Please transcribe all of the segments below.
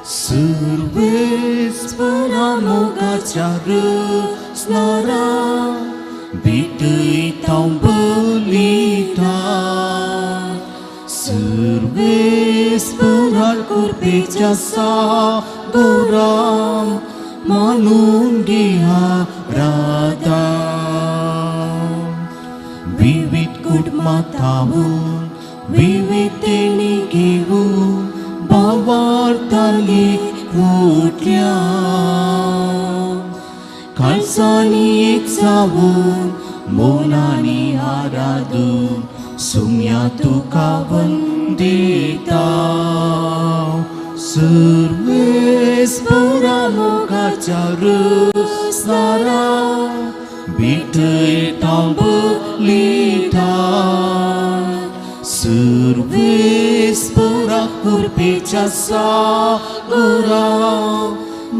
सुरवेस पुरा मोगाच्या रसनारा भेटयता बलिदान सुरवेस पुरा कृपेच्या सागोरा मानून घेया राधा विविध कुटुंबांतावून विविध देणी घेऊन भावार्थाली उठल्या काळजांनी एक जावन मोनांनी आराधून सुम्या तुका वंदिता सुरवेस पुरा मोगाच्या रसनारा भेटयता बलिदान सुरवेस पुरा कृपेच्या सागोरा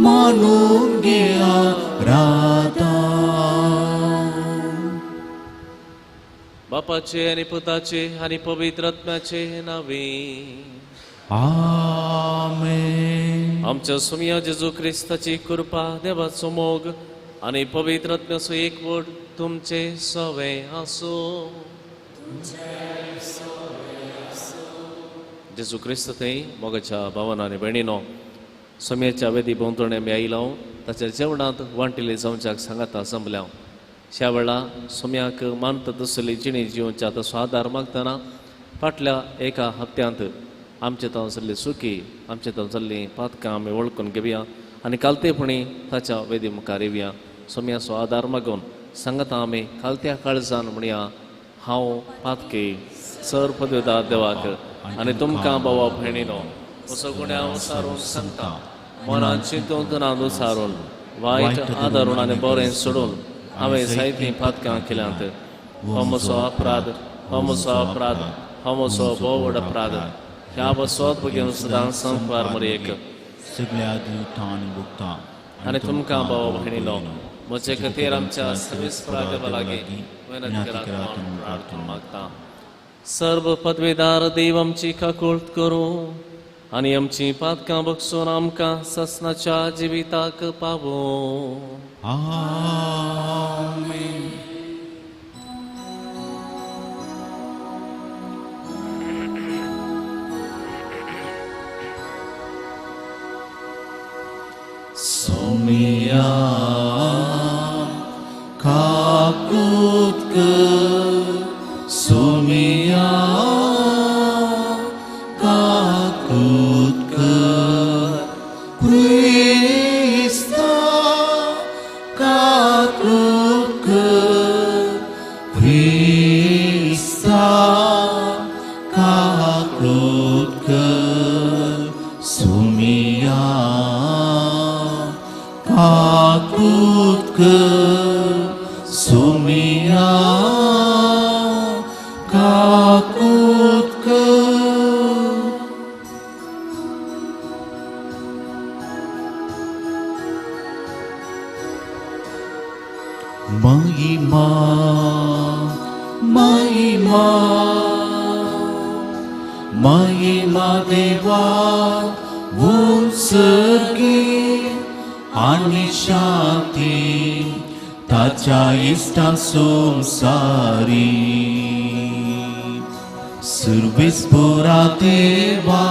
मानून घेया राधा. बापाचे आनी पुताचे आनी पवित्र आत्म्याचे नावे आमेन. आमच्या सुमया जेजू क्रिस्ताची कृपा, देवाचो मोग आनी पवित्र आत्म्याचो एकवट तुमचे सवे आसूं. जेजू क्रिस्त थंय मोगाच्या भावान आनी भयणीनो सोम्याच्या वेदी भोंवतणी आमी आयलो ताच्या जेवणांत वांटिल्ले जावच्याक सांगाता जमल्या. ह्या वेळा सोम्याक मानता तसली जिणी जिवच्या तसो आदार मागतना फाटल्या एका हप्त्यांत आमचे तावन जाल्ली सुकी, आमचे तावन जाल्लीं पातकां आमी वळखून घेवया आनी कालतेपणी ताच्या वेदी मुखार येवया. सोम्याचो आदार मागून सांगता आमी कालत्या काळजान म्हणया, हांव पातकी सर पदवेदार देवाक आनी तुमकां भावा भयणीनो असो गुण्यांव सारून सांगता मनान चिंतून अनुसारून वायट आदारून आनी बरें सोडून हांवें जायतीं पातकां केल्यांत. हो म्हजो अपराध, हो म्हजो अपराध, हो म्हजो भोव व्हड अपराध. ह्या बसोत भुरग्यां सदां संपार मरेक सगळ्या दुतान भोगता आनी तुमकां भाव भयणीनो म्हजे खातीर आमच्या सर्वेस्परा देवा लागीं विनंती करात म्हणून प्रार्थना मागता. सर्व पदवेदार देव आमची काकूळत करूं आनी आमची पातकां बगसून आमकां ससनाच्या जिविताक पावों. आमेन. सोमिया काकूत कर, सोमिया काकूत कर, क्रिस्ता काकूत कर, क्रिस्ता काकूत कर, सोमिया काकूत कर, सोमिया काकूत कर. महिमा महिमा महिमा देवा उत्सर्गी आनी शांती ताच्या इश्टां संवसारी. सुरवेस पुरा देवा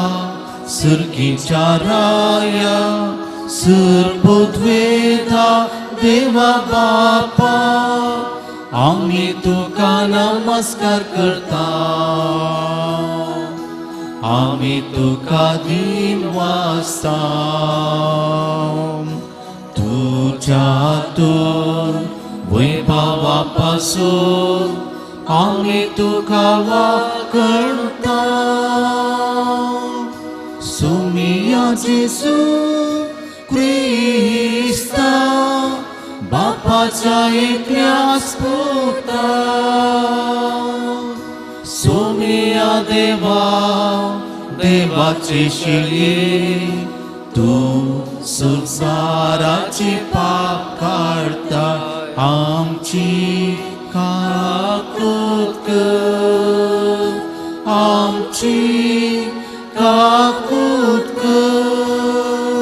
सुर्गीच्या राया सुरपुद्वेदा देवा बापा आमी तुका नमस्कार करता, आमी तुका दीन वासता. तुज्या हातून वैभवा पासून आमी तुका वाकणता. सुमिया जेजू क्रिस्ता बापाच्या एकल्याच पुता, सोमिया देवा देवाचे शिळये तूं संवसाराचे पाप काडटा आमची काकूत कर, आमची काकूत कर.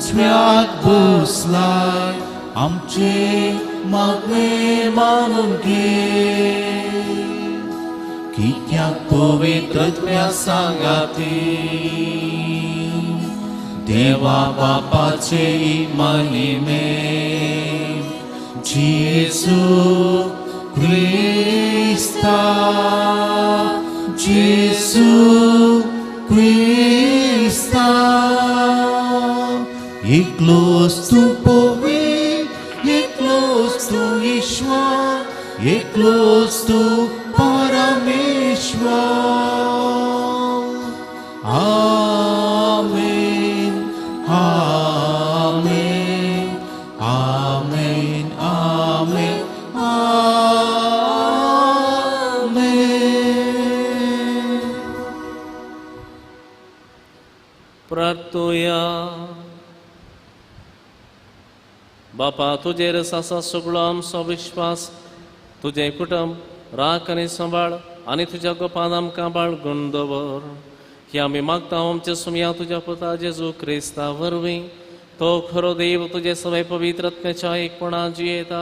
उजव्यात बसलाय आमचे मागणे मानून घे कित्याक पवित्रत्म्या सांगाती देवा बापाचे महिमे जेजू क्रिस्ता जेजू क्रिस्ता एकलोच तूं पवित्र एकलोच तूं ईश्वर एकलोच तूं परमेश्वर. आमेन आमेन आमेन आमेन आमेन. प्रार्थुया. बापा तुजेर आसा सगळो आमचो विश्वास तुजें कुटुंब राख आनी सांबाळ आनी तुज्या गोपान आमकां बाळगून दवर. ही आमी मागता आमच्या सुमया तुज्या पुता जेजू क्रिस्ता वरवीं. तो खरो देव तुजे सवय पवित्र आत्म्याच्या एकपणा जियेता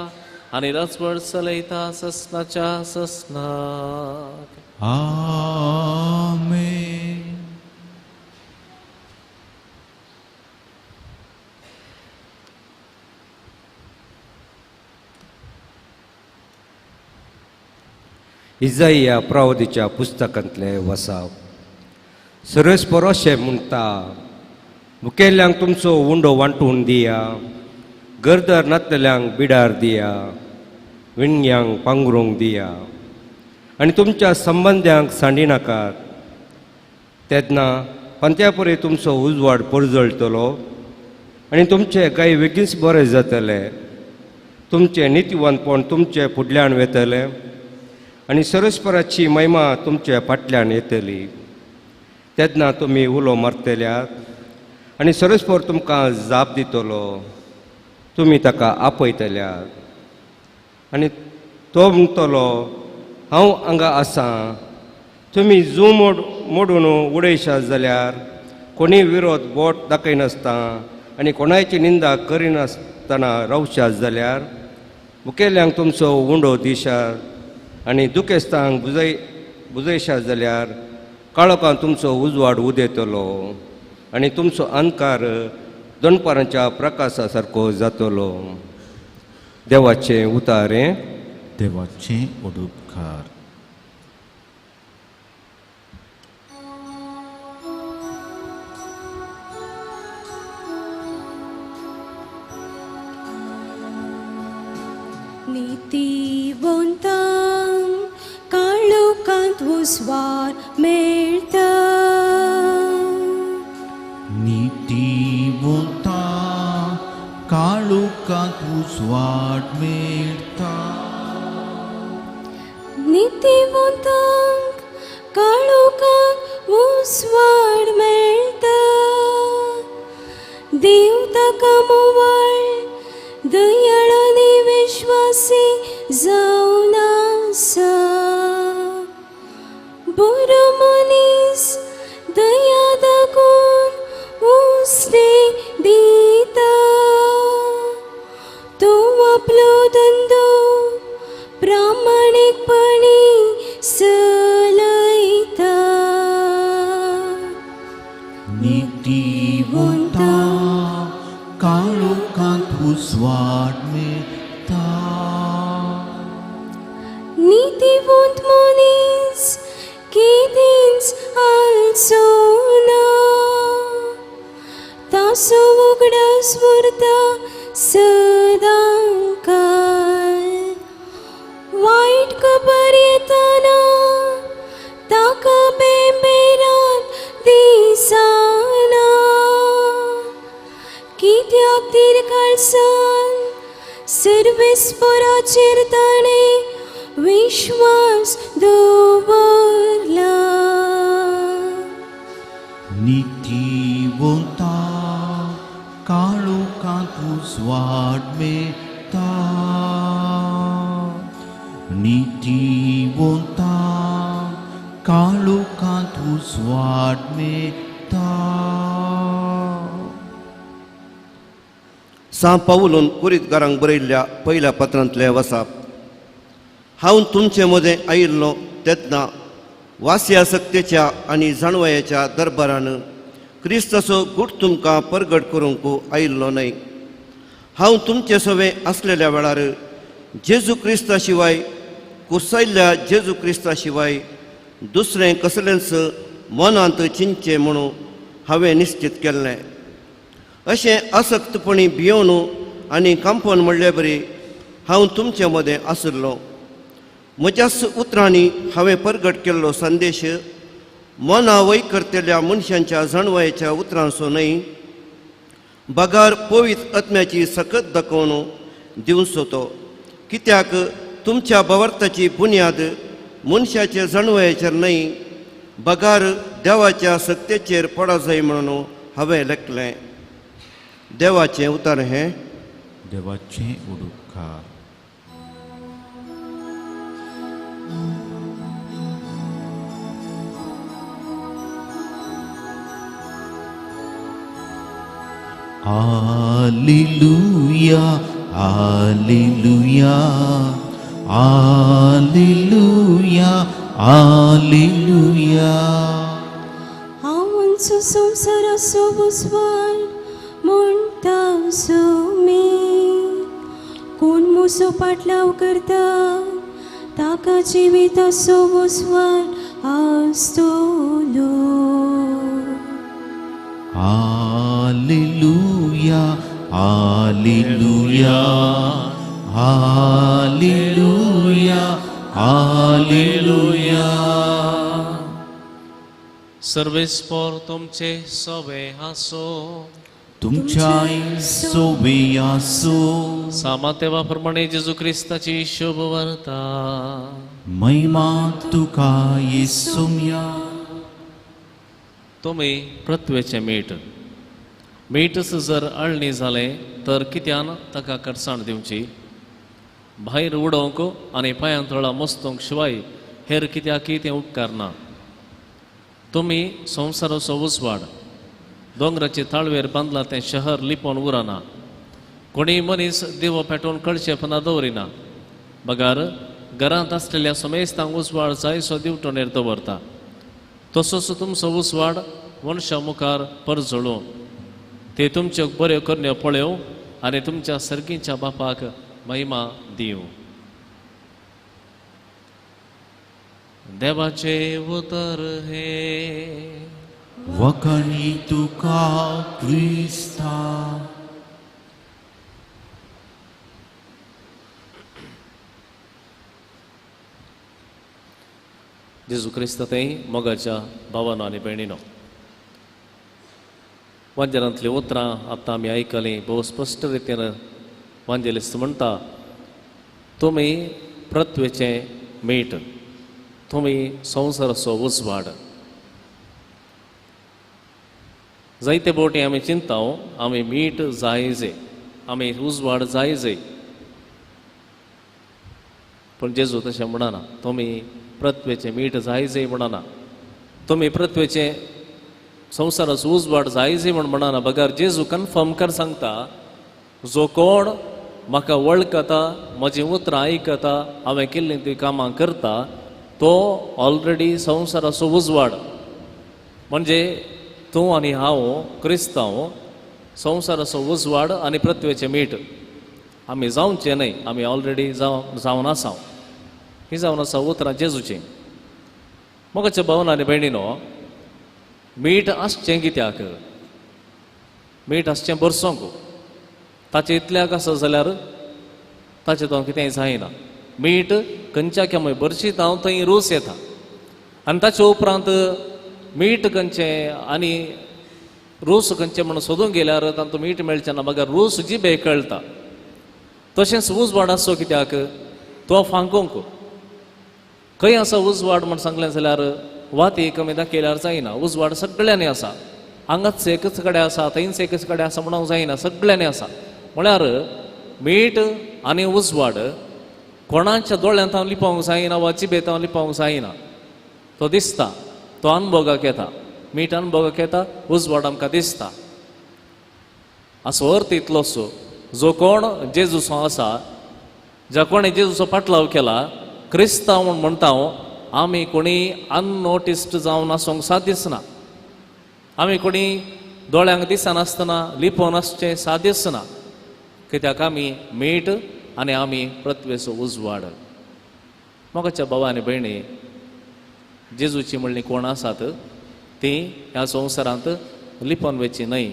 आनी रचवड चलयता ससनाच्या ससनाक. आमेन. इजाइया प्रवादीच्या पुस्तकांतले वसाव. सर्वेस्पर अशें म्हणटा, मुखेल्यांक तुमचो उंडो वांटून दिया, गरदर नातल्यांक बिडार दिया, विणग्यांक पांगरूंक दिया आनी तुमच्या संबंद्यांक सांडिनाकात. तेन्ना पंत्यापुरी तुमचो उजवाड परजळटलो आनी तुमचे गाय बेगीनच बरे जातले. तुमचें नितीवंतपण तुमचे फुडल्यान वेतलें आनी सर्वेस्पराची महिमा तुमचे फाटल्यान येतली. तेन्ना तुमी उलो मारतल्यात आनी सर्वेस्पर तुमकां जाप दितलो. तुमी ताका आपयतल्यात आनी तो म्हणटलो, हांव हांगा आसा. तुमी जू मोडून उडयशात जाल्यार कोणीय विरोध बोट दाखयनासतना आनी कोणायची निंदा करिनासतना रावशात जाल्यार मुखेल्यांक तुमचो उंडो दिशात आनी दुखेस्तांक बुजयशात जाल्यार काळोखांत तुमचो उजवाड उदेतलो आनी तुमचो अंधकार दनपारांच्या प्रकाशा सारको जातलो. देवाचें उतारें. देवाचें उपकार. नीतिवंतांक काळोखांत उजवाड मेळटा. नीतिवंतांक काळोखांत उजवाड मेळटा. नीतिवंतांक काळोखांत उजवाड मेळटा. देव ताका मोवाळ दयाळ आनी विश्वासी जावन आसा. बरो मनीस दया दाखोवन उस्ते दिता. तो आपलो धंदो प्रामाणीकपणी चलयता. नीतिवंतांक काळोखांत उजवाड मेळटा. नीतिवंत मनीस केदींच हालचो ना. ताचो उगडास उरता सदांकाळ. वायट खबर येतना ताका बेंबेरात दिसना. कित्याक तिरकाळसान सर्वेस्पराचेर ताणें विश्वास दवरला. नीतिवंतांक काळोखांत उजवाड मेळटा. नीतिवंतांक काळोखांत उजवाड मेळटा. सां पावलून कुरीतकारांक बरयल्ल्या पयल्या पत्रांतलें वसाप. हांव तुमचे मदें आयिल्लो तेन्ना वास्या सक्तेच्या आनी जाणवयाच्या दरबारान क्रिस्ताचो गूट तुमकां परगट करूंक आयिल्लो न्हय. हांव तुमचे सवें आसलेल्या वेळार जेजू क्रिस्ता शिवाय कुर्सायल्ल्या जेजू क्रिस्ता शिवाय दुसरें कसलेंच मनांत चिंतचें म्हणून हांवें निश्चित केल्लें. अशें असक्तपणी भियोवन आनी कांपोन म्हणले बरी हांव तुमचे मदें आशिल्लो. म्हज्याच उतरांनी हांवें परगट केल्लो संदेश मना वय करतल्या मनशांच्या जाणवायेच्या उतरांचो न्हय, बगार पवित्र आत्म्याची सकत दाखोवन दिवचो तो. कित्याक तुमच्या भावार्थाची बुन्याद मनशाचे जाणवायेचेर न्हय, बगार देवाच्या सक्तेचेर पडा जाय म्हणून हांवें लेखलें. देवाचें उतर हें. देवाचें उडुपकार. Alleluia, alleluia, alleluia, alleluia. हांव संवसाराचो उजवाड म्हणटा सुमी, कोण म्हजो पाटलाव करता ताका जिविताचो उजवाड आसतलो. Alleluia, alleluia, alleluia, alleluia. सर्वेस्पोर तुमचे सोवे आसो. तुमच्याय सोवे आसो. सामातेवा प्रमाणे जेजू क्रिस्ताची शुभ वार्ता. महिमा तुका येसुम्या. तुमी पृथ्वेचें मीठ. मीठच जर अळणी जालें तर कित्यान ताका कडसाण दिवची? भायर उडोवंक आनी पांयां तळा मस्तूंक शिवाय हेर कित्याकय तें उपकारना. तुमी संवसाराचो उजवाड. दोंगराचे ताळवेर बांदला तें शहर लिपोवन उरना. कोणीय मनीस दिवो पेटोवन कळचेपणा दवरिना, बगार घरांत आसलेल्या समेस्तांक उजवाड जायसो दिवटणेर दवरता. तसोच तुमचो उजवाड मनशां मुखार परजळूं, ते तुमच्यो बऱ्यो करण्यो पळोवं आनी तुमच्या सर्गीच्या बापाक महिमा दिवं. देवाचें उतर हें. वखणी तुका क्रिस्ता. जेजू क्रिस्त थंय मोगाच्या भावानो आनी भयणीनो, वांजेलांतलीं उतरां आतां आमी आयकलीं. भोव स्पश्ट रितीन वांजेलिस्त म्हणटा, तुमी पृथ्वेचें मीठ, तुमी संवसाराचो उजवाड. जायते बोटी आमी चिंता, आमी मीठ जायजे, आमी उजवाड जायजे, पूण जेजू तशें म्हणना. तुमी पृथ्वेचें मीठ जायजे म्हणना, तुमी पृथ्वेचें संवसाराचो उजवाड जायजे म्हण म्हणना. बगर जेजू कन्फर्म कर सांगता, जो कोण म्हाका वळखता, म्हजीं उतरां आयकता, हांवें केल्लीं तीं कामां करता, तो ऑलरेडी संवसाराचो उजवाड. म्हणजे तूं आनी हांव क्रिस्तांव संवसाराचो उजवाड आनी पृथ्वेचें मीठ. आमी जावचें न्हय, आमी ऑलरेडी जावन आसा. ही जावन आसा उतरां जेजूचीं. मोगाच्या भावन आनी भयणीनो, मीठ आसचें कित्याक? मीठ आसचें बरसोंक. ताचें इतल्याक आसा जाल्यार ताचें तो कितेंय जायना. मीठ खंयच्या केमय बरशीत हांव थंय रूच येता. आनी ताचे उपरांत मीठ खंयचें आनी रूस खंयचें म्हणून सोदूंक गेल्यार तातूंत मीठ मेळचें ना, मगर रूस जिबे कळटा. तशेंच उजवाड आसचो कित्याक? तो फांकूंक. खंय आसा उजवाड म्हण सांगलें जाल्यार वाती कमी दाखयल्यार जायना. उजवाड सगळ्यांनी आसा, हांगाच एकच कडेन आसा, थंयच एकच कडेन आसा म्हणूंक जायना, सगळ्यांनी आसा. म्हळ्यार मीठ आनी उजवाड कोणाच्या दोळ्यांत हांव लिपोवंक जायना वा जिबेंत हांव लिपोवंक जायना. तो दिसता, तो अनुभोगाक येता. मीठ अनुभोगाक येता, उजवाड आमकां दिसता. असो अर्थ इतलोसो, जो कोण जेजूचो आसा, ज्या कोणें जेजूचो पाटलाव केला, क्रिस्तांव म्हूण म्हणटा, आमी कोणी अननोटिस्ड जावन आसूंक साध्यच ना. आमी कोणी दोळ्यांक दिसनासतना लिपोवन आसचें साध्यच ना, कित्याक आमी मीठ आनी आमी पृथ्वेचो उजवाड. मोगाच्या भावा आनी भयणी, जेजूची म्हणली कोण आसात ती ह्या संवसारांत लिपोवन वचची न्हय,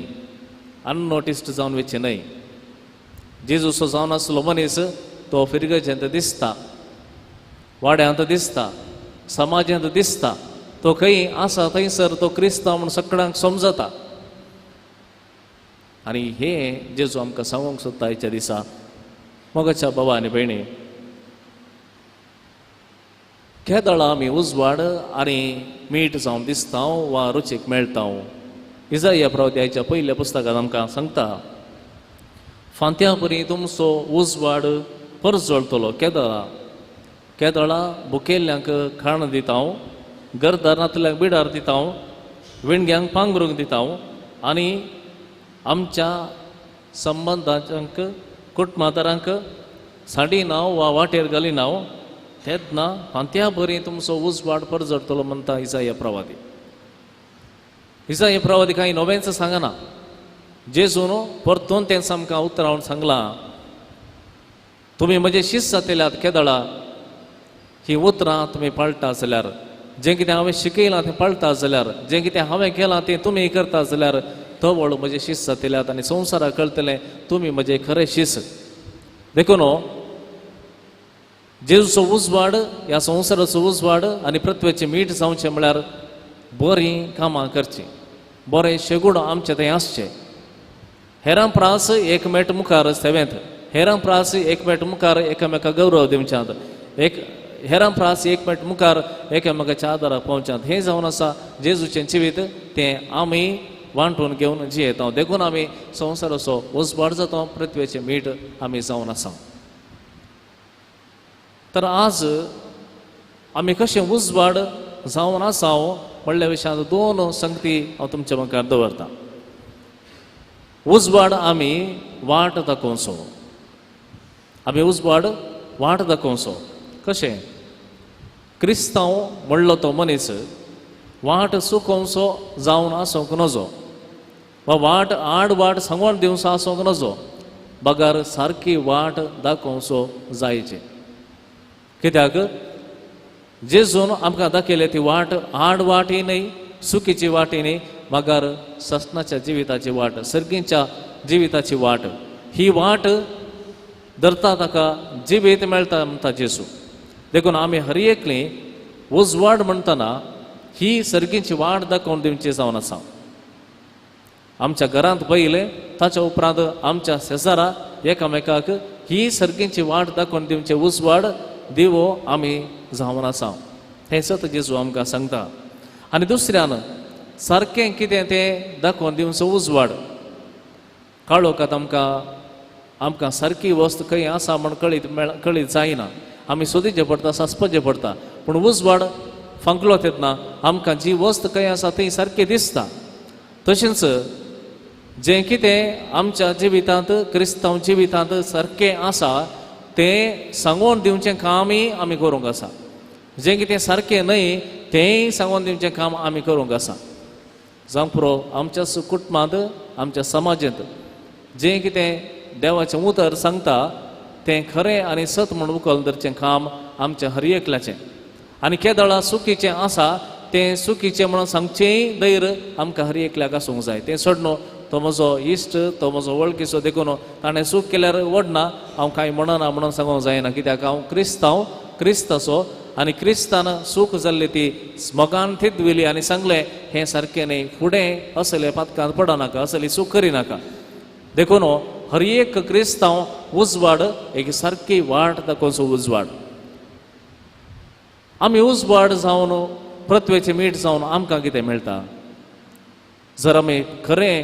अननोटिस्ड जावन वचची न्हय. जेजूचो जावन आसलो मनीस तो फिरगजेंत दिसता, वाड्यांत दिसता, समाजांत दिसता, तो खंय आसा थंयसर तो क्रिस्तांव म्हूण सगळ्यांक समजता. आनी हे जेजू आमकां सांगूंक सोदता आयच्या दिसा. मोगाच्या बाबा आनी भयणी, केदळा आमी उजवाड आनी मीठ जावन दिसता वा रुचीक मेळटा. इजाया प्रवक्त्याच्या पयल्या पुस्तकांत आमकां सांगता, फांत्या परी तुमचो उजवाड परजळटलो. केदळा केदळा भुकेल्ल्यांक खाण दिता, घरदार नातल्यांक बिडार दिता, विणग्यांक पांगरूंक दिता आनी आमच्या संबंदांक कुटुंबादारांक साडी नांव वा वाटेर घाली नांव, तेन्ना फांत्या बरी तुमचो उजवाड परजळटलो म्हणटा इजाया प्रवादी. इजाया प्रवादी कांय नवेंच सांगना, जेजून परतून तें आमकां उतरावन सांगलां, तुमी म्हजे शिस्त जातल्यात केदळा ही उतरां तुमी पाळटा जाल्यार, जें कितें हांवें शिकयलां तें पाळटा जाल्यार, जें कितें हांवें केलां तें तुमी करता जाल्यार तवळ म्हजें शिस्त जातल्यात आनी संवसाराक कळटलें तुमी म्हजें खरें शिस्त. देखून जेजूचो उजवाड ह्या संवसाराचो उजवाड आनी पृथ्वेचें मीठ जावचें म्हळ्यार बरीं कामां करचीं, बरें शेगूण आमचें थंय आसचें. हेरां प्रास एक मेट मुखार सेवेंत, हेरां प्रास एक मेट मुखार एकामेका गौरव दिवच्यांत, एक हेरां प्रास एक मेट मुखार एकामेकाच्या आदाराक पावच्यांत. हें जावन आसा जेजूचें जिवीत, तें आमी वांटून घेवन जियेता. देखून आमी संवसाराचो उजवाड जाता, पृथ्वेचें मीठ आमी जावन आसा. तर आज आमी कशें उजवाड जावन आसा म्हणल्या विशयांत दोन संगती हांव तुमच्या मुखार दवरता. उजवाड आमी वाट दाखोवचो, आमी उजवाड वाट दाखोवचो. कशें? क्रिस्तांव म्हणलो तो मनीस वाट चुकोवचो जावन आसूंक नजो वा वाट आड वाट सांगून दिवचो आसूंक नजो, बगर सारकी वाट दाखोवचो जायचे. कित्याक जेजून आमकां दाखयले ती वाट आड वाटय न्हय, चुकीची वाटय न्हय, मगर ससनाच्या जिविताची वाट, सर्गीच्या जिविताची वाट. ही वाट धरता ताका जिवीत मेळटा म्हणटा जेजू. देखून आमी हर एकली उजवाड म्हणटना ही सर्गीची वाट दाखोवन दिवची जावन आसा. आमच्या घरांत पयलें, ताच्या उपरांत आमच्या शेजारा एकामेकाक ही सर्गीची वाट दाखोवन दिवचे उजवाड दिवो आमी जावन आसा. हें सत जेजू आमकां सांगता. आनी दुसऱ्यान सारकें कितें तें दाखोवन दिवचो उजवाड. काळोखांत आमकां आमकां सारकी वस्त खंय आसा म्हण कळीत कळीत जायना, आमी सोदीचें पडटा, सासपाचें पडटा. पूण उजवाड फांकलो तेन्ना आमकां जी वस्त खंय आसा ती सारकी दिसता. तशेंच जें कितें आमच्या जिवितांत, क्रिस्तांव जिवितांत सारकें आसा तें सांगून दिवचें कामय आमी करूंक आसा. जें कितें सारकें न्हय तेंय सांगून दिवचें काम आमी करूंक आसा. जावंक पुरो आमच्या कुटुंबांत, आमच्या समाजांत जें कितें देवाचें उतर सांगता तें खरें आनी सत म्हूण उखल धरचें काम आमच्या हर एकल्याचें. आनी केदळा चुकीचें आसा तें चुकीचें म्हणून सांगचेंय धैर्य आमकां हर एकल्याक आसूंक जाय. तें सोडनो तो म्हजो इश्ट, तो म्हजो वळखीचो, देखून ताणें चूक केल्यार वडना, हांव कांय म्हणना म्हणून सांगूंक जायना. कित्याक हांव क्रिस्तांव, क्रिस्ताचो, आनी क्रिस्तान चूक जाल्ली ती मोगान थिदविली आनी सांगलें हें सारकें न्हय, फुडें असले पातकांत पडनाका, असली चूक करिनाका. देखून हर एक क्रिस्तांव उजवाड एक सारकी वाट दाखोवचो उजवाड. आमी उजवाड जावन पृथ्वेचें मीठ जावन आमकां कितें मेळटा? जर आमी खरें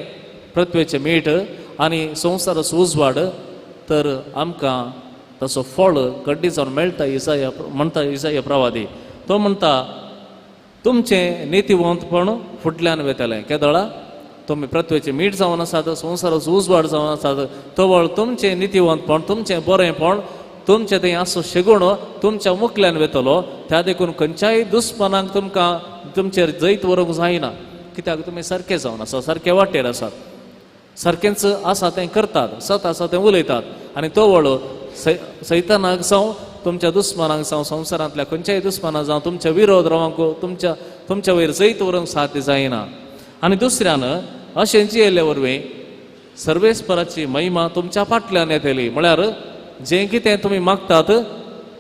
पृथ्वेचें मीठ आनी संवसाराचो उजवाड तर आमकां ताचो फळ कड्डी जावन मेळटा. इजाया म्हणटा, इजाया प्रवादी तो म्हणटा, तुमचें नितीवंतपण फुडल्यान वेतलें. केदळा तुमी पृथ्वेचे मीठ जावन आसात, संवसाराचो उजवाड जावन आसात. तवळ तुमचें नितीवंतपण, तुमचें बरेंपण, तुमचें थंय आसो शेगूण तुमच्या मुखल्यान वेतलो. त्या देखून खंयच्याय दुस्मानांक तुमकां तुमचेर जैत व्हरूंक जायना, कित्याक तुमी सारके जावन आसा, सारके वाटेर आसात, सारकेंच आसा तें करतात, सत आसा तें उलयतात. आनी तवळ सैतानाक जावं तुमच्या दुस्मानांक जावं संवसारांतल्या खंयच्याय दुस्मानाक जावं तुमच्या विरोध रावंक तुमच्या वयर जैत व्हरूंक साध्य जायना. आनी दुसऱ्यान अशें जियेल्ले वरवीं सर्वेस्पराची महिमा तुमच्या फाटल्यान येतली. म्हळ्यार जें कितें तुमी मागतात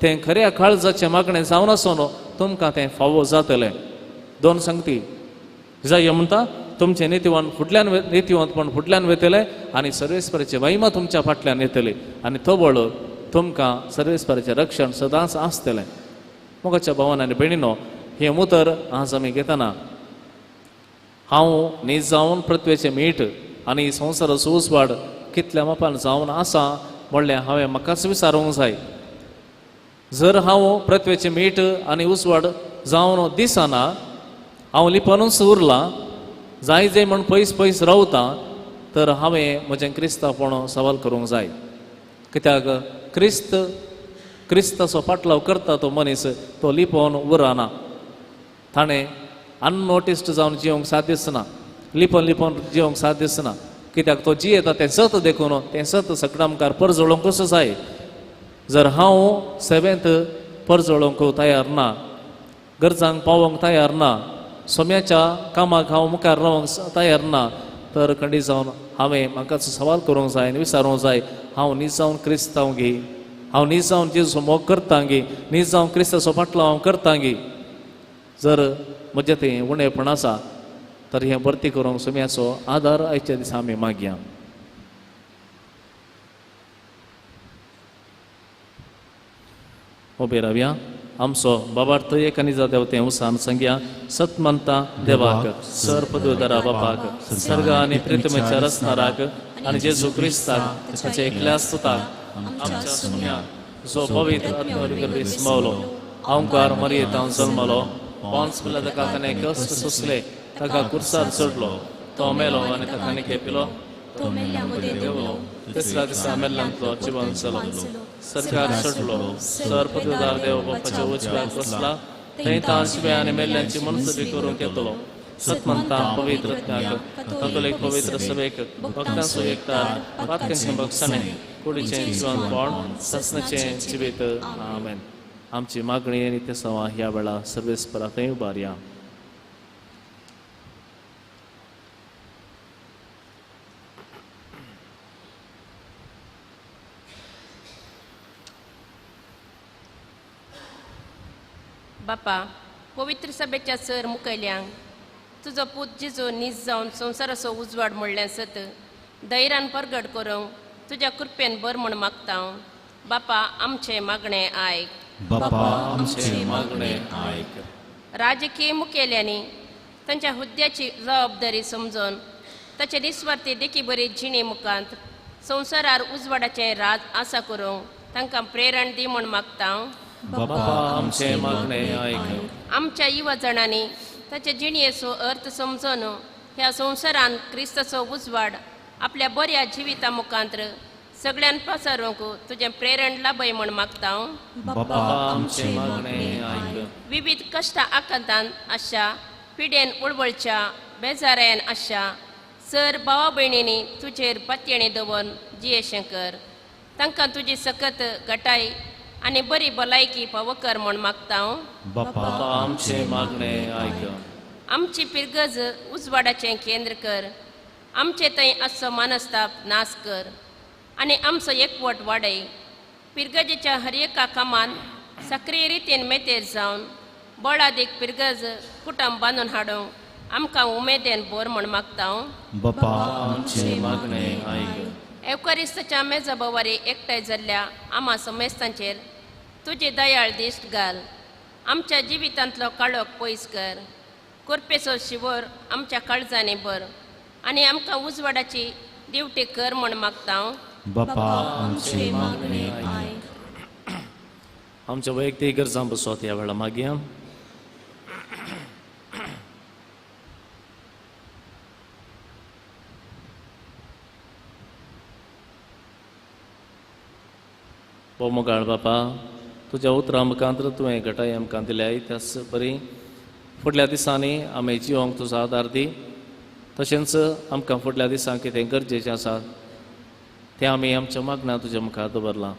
तें खऱ्या काळजाचें मागणें जावन आसून तुमकां तें फावो जातलें. दोन सांगती जाय म्हणटा, तुमचें नितीवंत फुडल्यान नितीवंतपण फुडल्यान वेतलें आनी सर्वेस्पराची महिमा तुमच्या फाटल्यान येतली आनी तवळ तुमकां सर्वेस्पराचें रक्षण सदांच आसतलें. मोगाच्या भावान आनी भयणीनो, हें उतर आज आमी घेतना हांव न्हीद जावन पृथ्वेचें मीठ आनी संवसाराचो उजवाड कितल्या मापान जावन आसा म्हणलें हांवें म्हाकाच विचारूंक जाय. जर हांव पृथ्वेचें मीठ आनी उजवाड जावन दिसना, हांव लिपनूच उरलां, जाय जाय म्हण पयस पयस रावता, तर हांवें म्हजें क्रिस्तांवपण सवाल करूंक जाय. कित्याक क्रिस्त क्रिस्ताचो फाटलाव करता तो मनीस तो लिपोवन उरना, ताणें अननोटिस्ड जावन जिवंक साथ दिसना, लिपोवन लिपोवन जिवंक साथ दिसना. कित्याक तो जियेता तें सत देखून तें सत सगळ्या मुखार परजळोवंकूच जाय. जर हांव सेवेंत परजळोवंक तयार ना, गरजांक पावोवंक तयार ना, सोम्याच्या कामाक हांव मुखार रावंक तयार ना, तर खंडीत जावन हांवें म्हाकाच सवाल करूंक जाय आनी विचारूंक जाय, हांव न्हीद जावन क्रिस्तांव गी, हांव न्हीद जावन जेजू मोग करता गी, न्हीद जावन क्रिस्ताचो फाटलो हांव करता गी. जर म्हजें थंय उणेपण आसा तर हें भरती करूंक सोम्याचो आदार आयच्या दिसा आमी मागया. उबे रावया. आमचो बाबार्थ एक आनी जा देवतें उसान सांगया. सत मानता देवाक, सर पदवीधरा बापाक, सर्ग आनी प्रितमेच्या रचणाराक आनी जेजू क्रिस्ताक ताच्या एकल्या सुताक आमच्या सुम्याक, जो पवित्र आत्म्या स्मवलो, हांवकार मरयेतांव जल्मलो, पोन्स पिला ताका ताणें कश्ट सोंसले, ताका कुर्सार चडलो, तो मेलो आनी ताका खेपिलो, तो देवलो, तिसऱ्या दिसा मेल्ल्यांतलो जिवन जालो, सरकार चडलो, सर पदवीदार देव बापाच्या उजव्याक बसला, थंय तांशिवे आनी मेल्ल्यांची मनसबी करूंक येतलो. सतमंता पवित्र आत्म्याक, कथोलीक पवित्र सभेक, भक्तांचो एकतार, पातकांचें भक्षणें, कुडीचें जिवनपण, ससनाचें जिवीत. आमेन. आमची मागणी आनी ते सवा ह्या वेळा सर्वेस्परा थंय उबारया. बापा, पवित्र सभेच्या सर मुखयल्यांक तुजो पूत जिजो नीज जावन संवसाराचो उजवाड म्हणल्यार सत धैर्यान परगट करूंक तुज्या कृपेन बर म्हूण मागता. बापा आमचें मागणें आयक. बापा आमचें मागणें आयक. राजकीय मुखेल्यांनी तांच्या हुद्द्याची जबाबदारी समजून ताचे निस्वार्थी देखी बरी जिणे मुखांत संवसारार उजवाडाचें राज आसा करूंक तांकां प्रेरण दी म्हूण मागता. बापा आमचें मागणें आयक. आमच्या युवा जाणांनी ताचे जिणेचो अर्थ समजून ह्या संवसारान क्रिस्ताचो उजवाड आपल्या बऱ्या जिविता मुखांत सगळ्यान पसरूंक तुजें प्रेरण लाभय म्हूण मागता. बापा आमचें मागणें आयक. विविध कश्टा आकांतान आशा पिडेन उळवळच्या बेजारायन आशा सर भावा भयणींनी तुजेर पातयेणी दवरून जियेशें कर. तांकां तुजी सकत गटाय आनी बरी भलायकी पावकर म्हूण मागता. बापा आमचें मागणें आयक. आमची पिरगज उजवाडाचें केंद्र कर. आमचे थंय आसचो मानस्ताप नाश कर आनी आमचो एकवट वाडय. पिरगजेच्या हर एका कामान सक्रीय रितीन मेतेर जावन बळादीक पिरगज कुटुंब बांदून हाडूंक आमकां उमेदीन भर म्हूण मागता. बापा आमचें मागणें आयक. एवकारिस्ताच्या मेजा बोवारी एकठांय जाल्ल्या आमा समेस्तांचेर तुजी दयाळ दिश्ट घाल. आमच्या जिवितांतलो काळोख पयस कर. कोरपेचो शिवर आमच्या काळजांनी भर आनी आमकां उजवाडाची दिवटी कर म्हूण मागता. बापा आमचें मागणें आयक. आमच्या वैयक्तीक गरजां बसोत ह्या वेळा मागया. ओ मोगाळ बापा, तुज्या उतरां मुखांत तुवें घटाय आमकां दिल्याय त्याच बरी फुडल्या दिसांनी आमी जिवंक तुजो आदार दी. तशेंच आमकां फुडल्या दिसांक कितें गरजेचें आसा तें आमी आमच्या मागण्या तुज्या मुखार दवरलां.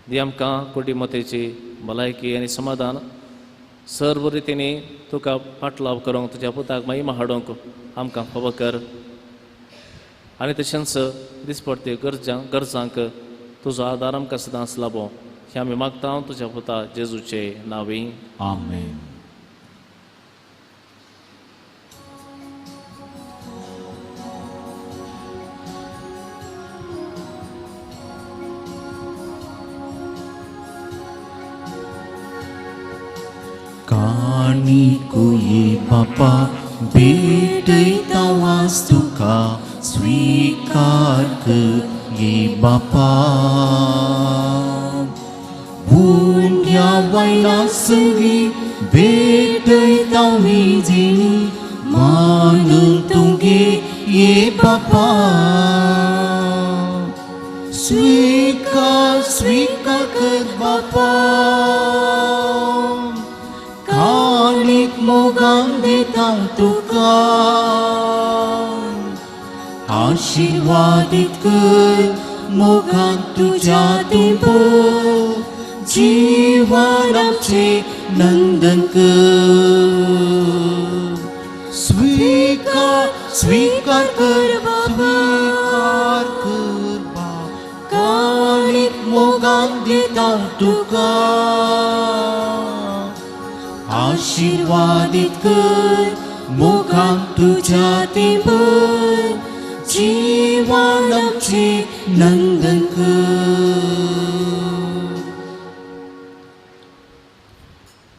दी आमकां कुटीमतेची भलायकी आनी समाधान सर्व रितींनी तुका पाटलाव करूंक तुज्या पुताक महिमा हाडूंक आमकां फावो कर. आनी तशेंच दिसपडटे गरजांक तुजो आदार आमकां सदांच लाबो हें आमी मागता तुज्या पुता जेजूचे नांवी. आमेन. काणिकुये बापा भेटयता वास तुका स्वीकार कर ये बापा. उंड्या वयला संगी भेटयता विजिनी मानून तुगे ये बापा. स्वीकार स्वीकार कर बापा काणीक मोगान दिता तुका. आशिर्वादीत कर मोगान तुज्या दिवो जीवन आमचें नंदन कर. स्वीकार स्वीकार कर स्वीकार कर बा काणीक मोगान दिता तुका. आशिर्वादीत कर मोगान तुज्या दिवो जीवन आमचें नंदन कर.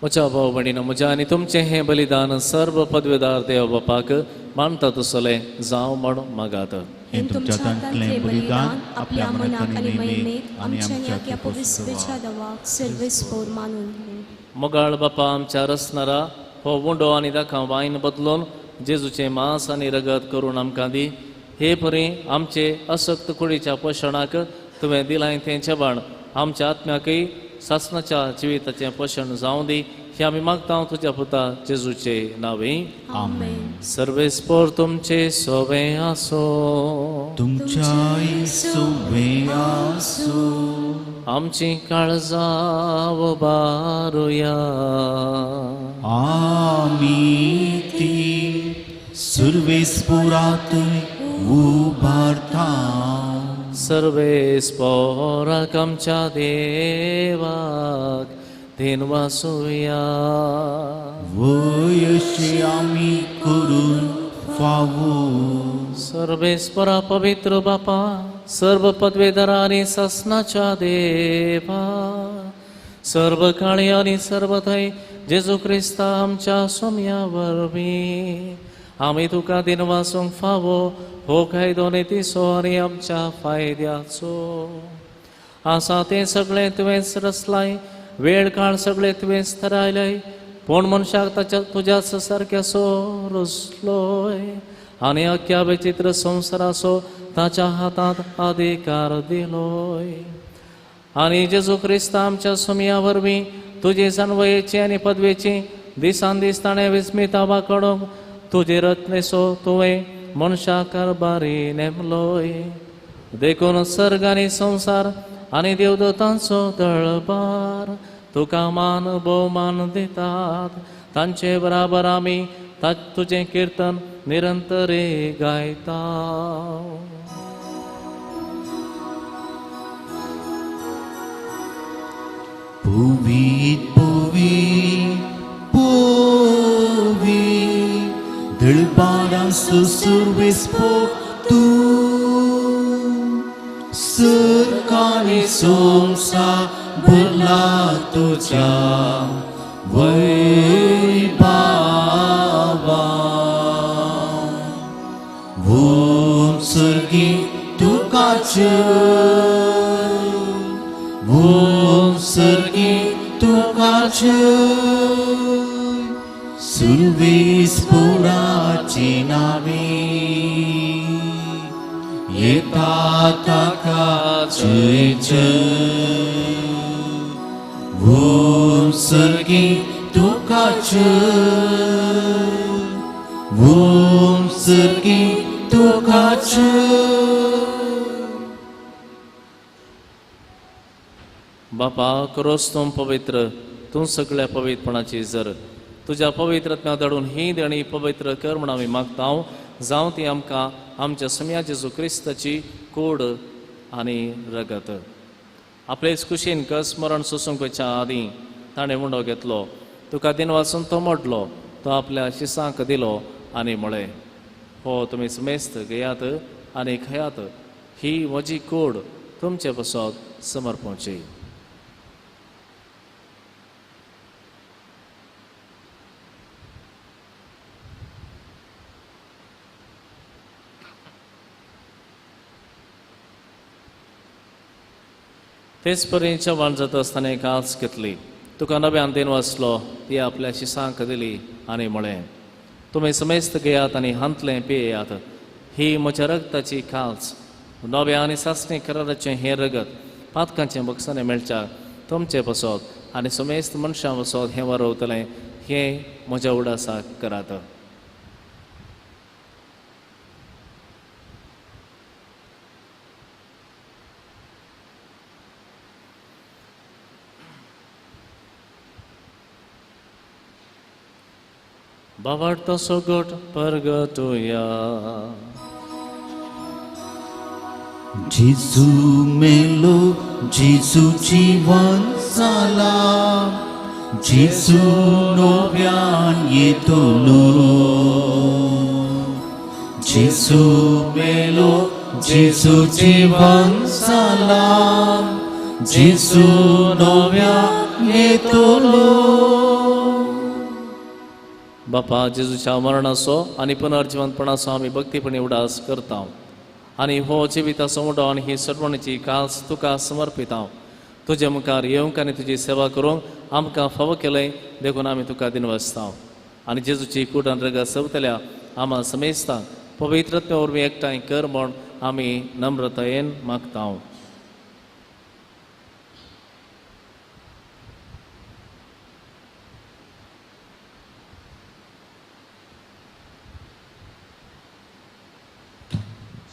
म्हज्या भाव भयणीनो, म्हज्या आनी तुमचें हें बलिदान सर्व पदवेदार देव बापाक मानता तसलें जावं म्हण मागात. हें तुमच्या हातांतलें बलिदान आपल्या मनाक आनी महिमेक आमच्या ह्या पवित्र देवाक सर्वेस्पोर मानून घे. मोगाळ बापा, आमच्या रसनारा हो उंडो आनी दाखां वायन बदलून जेजूचें मांस आनी रगत करून आमकां दी. हे परी आमचे असक्त कुडीच्या पोशणाक तुवें दिलां तें जेवण आमच्या आत्म्याकय सासणाच्या जिविताचें पोशण जावं दी हें आमी मागता तुज्या पुता जेजूचे नांवी. आमेन. सर्वेस्पोर तुमचे सोवे आसो. तुमच्याय सोवे आसो. आमची काळजां उबारुया. आमी ती सुर्वेस्पोरातूय उबारता. सर्वेस्पोराक आमच्या देवाक धेनवासुया. वयशी आमी करून फावो. सर्वेस्पोरा पवित्र बापा, सर्व पदवेधरा आनी सासणाच्या देवा, सर्व काळी आनी सर्व थंय जेजू क्रिस्ता आमच्या सोम्या वरवीं आमी तुका दिनवासूंक फावो हो कायदो नितीचो आनी आमच्या फायद्याचो आसा तें सगळें तुवेंच रचलाय, वेळ काळ सगळें तुवेंच थारायलाय, पूण मनशाक ताच्या तुज्याच सारक्याचो रचलोय आनी अख्ख्या विचित्र संवसाराचो ताच्या हातांत अधिकार दिलोय. आनी जेजू क्रिस्ता आमच्या सोम्या वरवीं तुजे जानवयेची आनी पदवेची दिसान दीस ताणें विस्मिता वाकडूंक तुजे रत्नेसो तुवें मनशा कारभारी नेमलोय. देखून सर्ग आनी संवसार आनी देवदूतांचो दळबार तुका मान भोवमान दितात. तांचे बराबर आमी तुजें किर्तन निरंतरे गायता. पुवीत पुवी पुवी दळबारां सुर्वेस्पो तूं सरकारी संवसार भरला तुज्या वैभावा. ओम सर्गी तुका जय, ओम सर्गी तुका जय, सुर्वेस्पोराचे नावे येता. दिता ताका जय जय उत्सर्गी तुका जय उत्सर्गी तुका जय. बापा क्रोस तूं पवित्र, तूं सगळ्या पवित्रपणाची जर तुज्या पवित्र आत्म्या धाडून ही देणी पवित्र कर म्हण आमी मागता. जावं ती आमकां आमच्या सम्या जेजू क्रिस्ताची कोड आनी रगत. आपलेच कुशीन कस मरण सोसूंक वयच्या आदीं ताणें उंडो घेतलो, तुका दिन वाचून तो मोडलो, तो आपल्या शिसांक दिलो आनी म्हळें, हो तुमी समेस्त घेयात आनी खयात, ही म्हजी कोड तुमचे पासत समर्पणची. तेच परी जेवण जाता आसतना एक आस घेतली, तुका नव्यान दिन वाचलो, ती आपल्या शिसांक दिली आनी म्हळें, तुमी समेस्त घेयात आनी हांतलें पियेयात, ही म्हज्या रगताची काल्स, नव्या आनी सासणी कराराचें हें रगत पातकांचें बक्षाणें मेळच्या तुमचें पासत आनी समेस्त मनशां पासत हें वरवतलें, हें म्हज्या उडासाक करात. बाबार्थ सोगट परगटुया. जेजू मेलो, जेजू जिवन जाला, जेजू नव्यान येतलो. जेजू मेलो, जेजू जिवन जाला, जेजू नव्यान येतलो. बापा जेजूच्या मरणाचो आनी पुनर्जिवंतपणाचो आमी भक्तीपणी उडास करता आनी हो जिविताचो उडो आनी ही सरवणीची काल्स तुका समर्पिता. तुजे मुखार येवंक आनी तुजी सेवा करूंक आमकां फावो केलें देखून आमी तुका दिनवासता. आनी जेजूची कूड आनी रगत सवतल्या आमा समेस्तांक पवित्रत्व वरवीं एकठांय कर म्हूण आमी नम्रतायेन मागता.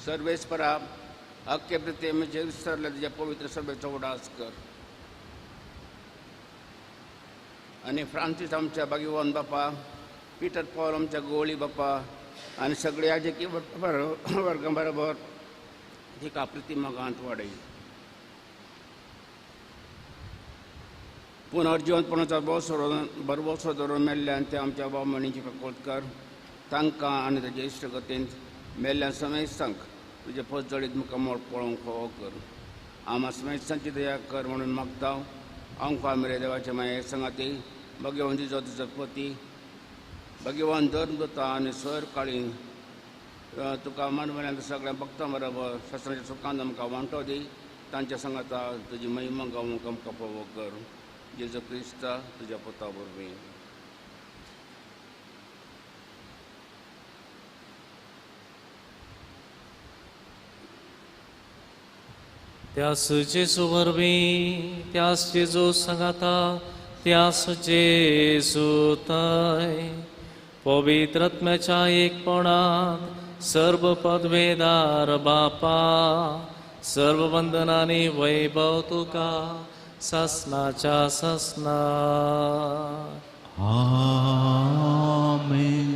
सर्वेस्परा अख्खे प्रतिमेचे विसरले तुज्या पवित्र सभेचो उडास कर आनी फ्रांसीस आमच्या भाग्यवान बापा, पिटर पॉल आमच्या गोळी बापा आनी सगळ्या जेकी वर्गां बरोबर तिका प्रतिमा गांत वाडय. पुनर्जिवंतपणाचो भरवसो धरून मेल्ल्यान ते आमच्या बाब म्हणीची प्रकोत कर, तांकां आनी ताजे इश्टगतींत मेल्ल्या समेस्तांक तुजे पजळीत मुखामळ पळोवंक फावो कर. आमा समेस्तांची दया कर म्हणून मागता. आमकां मेरे देवाचे माये संगाती भगवान तिजो तुजो पती भगवान धर्म दोता आनी सर काळीन तुका मनमन्यांत सगळ्या भक्तां बरोबर शास्त्राच्या सुखान आमकां वांटो दी. तांच्या संगाता तुजी महिमा गावंक आमकां फावो कर. जेजू क्रिस्ता तुज्या पुता वरवीं. त्यास जेजू वरवीं, त्यास जेजू सांगाता, त्यास जेजू थंय पवित्र आत्म्याच्या एकपणांत सर्व पदवेदार बापा, सर्व वंदनांनी वैभव तुका ससनाच्या ससना. आमेन.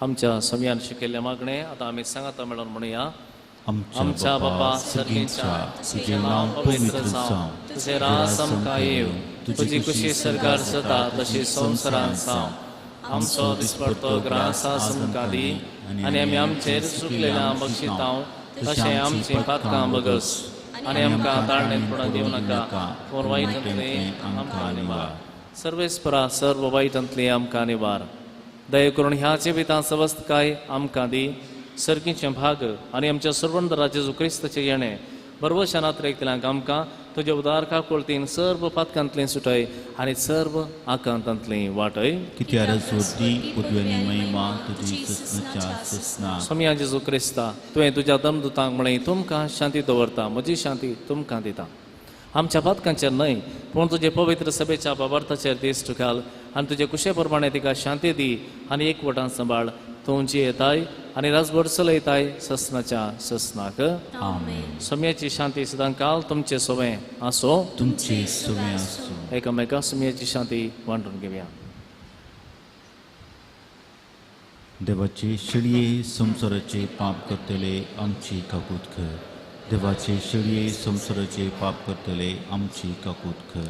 आमच्या समयान शिकयल्ल्या मागणें आतां आमी सांगाता मेळोन म्हणुया. आमच्या बापा सर्गीच्या, तुजें नांव पवित्र जावं, तुजें राज आमकां येवं, तुजी खुशी सरकार जाता तशी संवसारांत जावं. आमचो दिसपडतो ग्रास आमकां दी आनी आमी आमचेर चुकलेल्या बक्षितांव तशें आमचीं पातकां बगस आनी आमकां ताळणेपणां दिवं नाका, पूण वायटांतलें आमकां निवार. सर्वेस्परा सर्व वायटांतलें आमकां निवार. दया करून ह्या जिवितांत सवस्तकाय आमकां दी, सर्गीचें भाग आनी आमच्या सर्वंदरा जेजू क्रिस्ताचें येणें भरवशान आत्रेकतल्यांक आमकां तुजे उदार काकुळतीन सर्व पातकांतली सुटय आनी सर्व आकांतांतली वाटय. कित्यार जोडली पदवी आनी महिमा तुजी ससनाच्या ससना. सोमया जेजू क्रिस्ता, तुवें तुज्या दमदुतांक म्हळें तुमकां शांती दवरता, म्हजी शांती तुमकां दिता. आमच्या पातकांचेर न्हय पूण तुजे पवित्र सभेच्या बाबार्थाचेर दिश्ट घाल आनी तुजे कुशे प्रमाणे तिका शांती दी आनी एकवटान सांबाळ. तूं जियेताय आनी राजभर चलयताय ससनाच्या ससनाक. आमेन. सोम्याची शांती सदांकाल तुमचे सोवें आसो. तुमचे सोवें आसो. एकामेका सोम्याची शांती वांटून घेवया. देवाचे शेळये संवसाराचे पाप करतले आमची काकूत कर. देवाचे शेळये संवसाराचे पाप करतले आमची काकूत कर.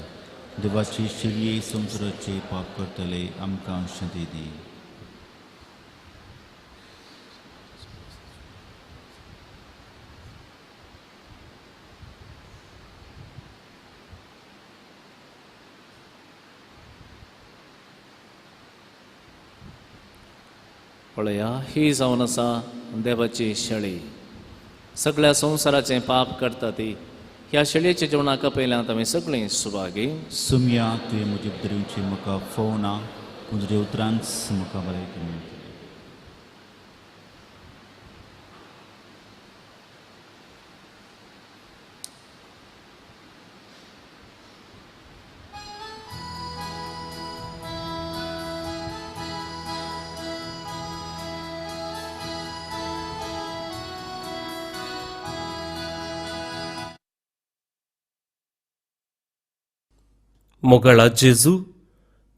देवाचे शेळये संवसाराचे पाप करतले आमकां शांती दी. पळया, ही जावन आसा देवाची शेळी, सगळ्या संवसाराचें पाप करता ती. ह्या शेळयेच्या जेवणाक पयल्यात आमी सगळीं सुभागी. सुमया, तुवें म्हजे भितरची म्हाका फोवना, पूण तुज्या उतरांच म्हाका बरें मेळटलें. मोगाळा जेजू,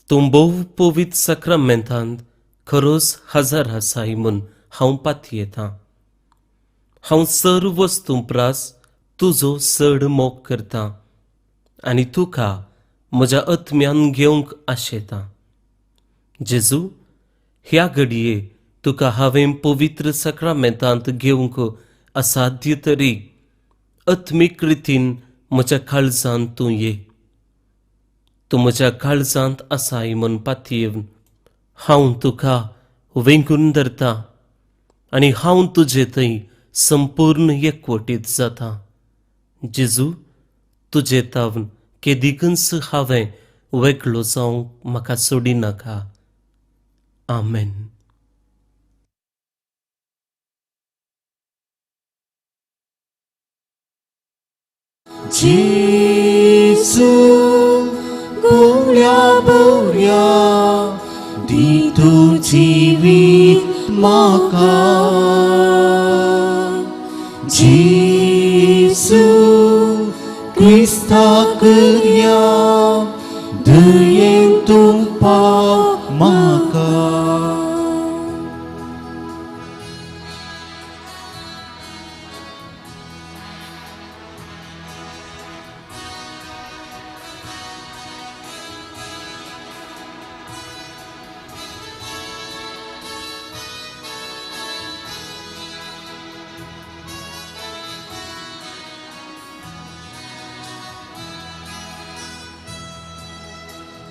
तूं भोव पवित्र साक्रामेंतांत खरोच हजार आसाय म्हूण हांव पातयेतां. हांव सर्व वस्तूं प्रास तुजो चड मोग करतां आनी तुका म्हज्या आत्म्यान घेवंक आशेतां. जेजू, ह्या घडये तुका हांवें पवित्र साक्रामेंतांत घेवंक असाध्य तरी आत्मीक रितीन म्हज्या काळजांत तूं ये. तूं म्हज्या काळजांत आसाय म्हूण पातयेवन हांव तुका वेंगून धरता आनी हांव तुजे थंय संपूर्ण एकवटीत जाता. जेजू, तुजे तावन केदिकूच हांवें वेगळो जावंक म्हाका सोडिनाका. आमेन. जेजू गोळ्या बोऱ्या दी तूं जिवीत म्हाका. जेजू क्रिस्ता करया दयेन तूं पाव म्हाका.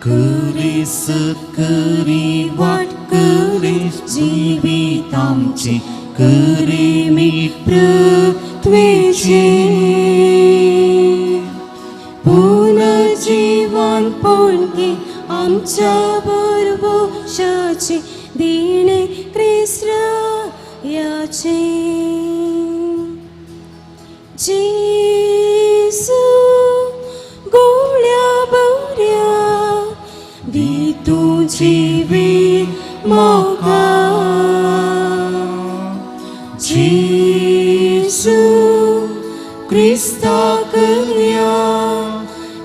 करीस करी वाट करीस जिवीत आमचें करी मी पृथ्वेचें पुनर्जीवन पोणगे आमच्या बरवशाचें देणें क्रिस्ताचे. जेजू गोळ्या बोऱ्या दी तूं जिवीत म्हाका. जेजू क्रिस्ता करया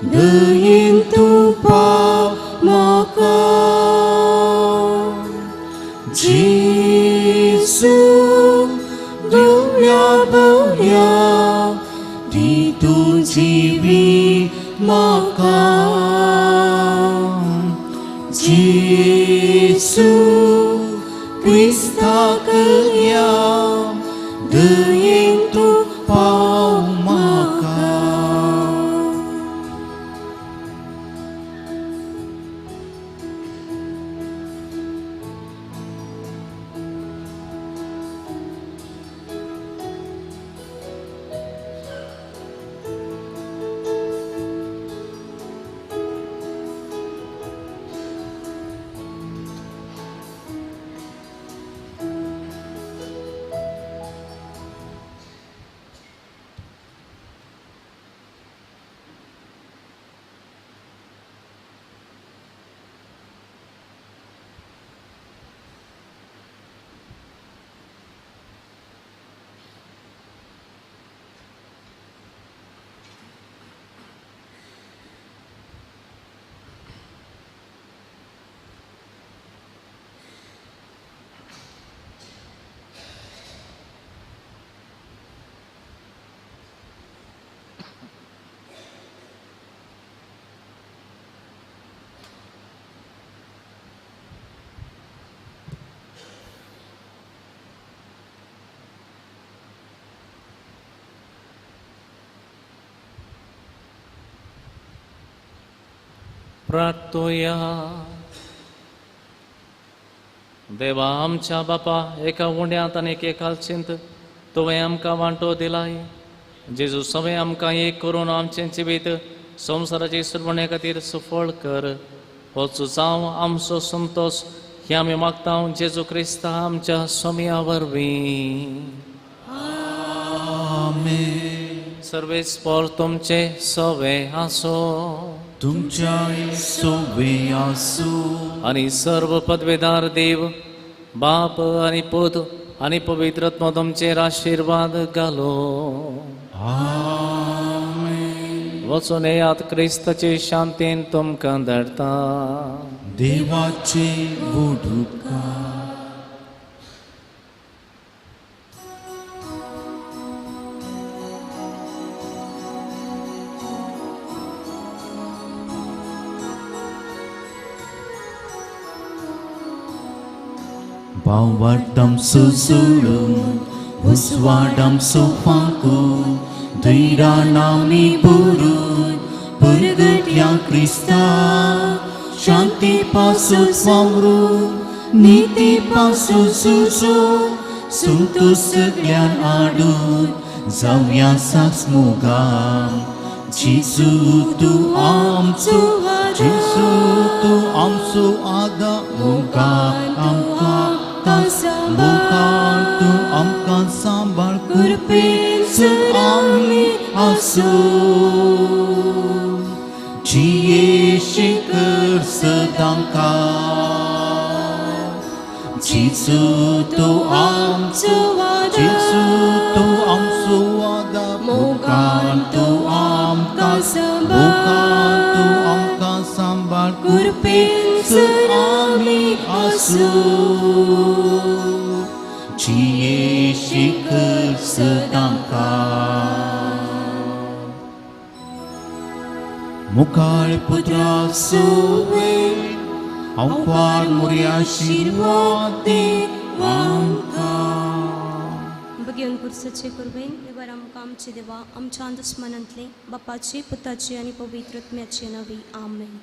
दयेन तूं पाव म्हाका. जेजू गोळ्या बोऱ्या दी तूं जिवीत म्हाका. जेजू क्रिस्ता करया दयेन तूं पाव म्हाका. प्रार्थोया. देवा आमच्या बापा, एका उंड्यांत आनी एके कालचींत तुवें आमकां वांटो दिलाय. जेजू सवें आमकां एक करून आमचें जिवीत संवसाराचे सुरवणे खातीर सुफळ कर. होच जावं आमचो संतोश हे आमी मागता जेजू क्रिस्ता आमच्या सोम्या वरवीं. आमेन. सर्वेस्पर तुमचे सवे आसो, तुमच्याय सोवे आसूं. आनी सर्व पदवेदार देव बाप आनी पूत आनी पवित्र आत्मो तुमचेर आशिर्वाद घालो. आमेन. वचून येयात, क्रिस्ताचे शांतीन तुमकां धाडटा. देवाचे वोडुपकार. भावार्थम सुसुळून उस्वाडम सुफाकून धैरानामी बुरून पुरगट्या क्रिस्ता शांती पासून वावरून नीती पासून सुजून सुंतू सगळ्यान आडून जावया सासमुगाम. जेजू तूं आमचो, जेजू तूं आमचो आदार, मुखार आमकां मुखार तूं आमकां सांबाळ, कृपेन आमी आसूं. जिये शिकर सदांकाळ. जेजू तूं आमचो, जेजू तूं आमचो आदार, मुखार तूं आमकां, मुखार तूं आमकां सांबाळ, कृपेन आमी आसूं. जिये शिकर सदांकाळ. मुखार पुत्रा सुवे हांव मोरया आशिर्वाद दे आमकां. बघेवन पुरसाचे कुर्बेन देवार आमकां आमचे देवा आमच्या दुस्मनांतले बापाचे पुताचे आनी पवित्र आत्म्याचे नवी. आमेन.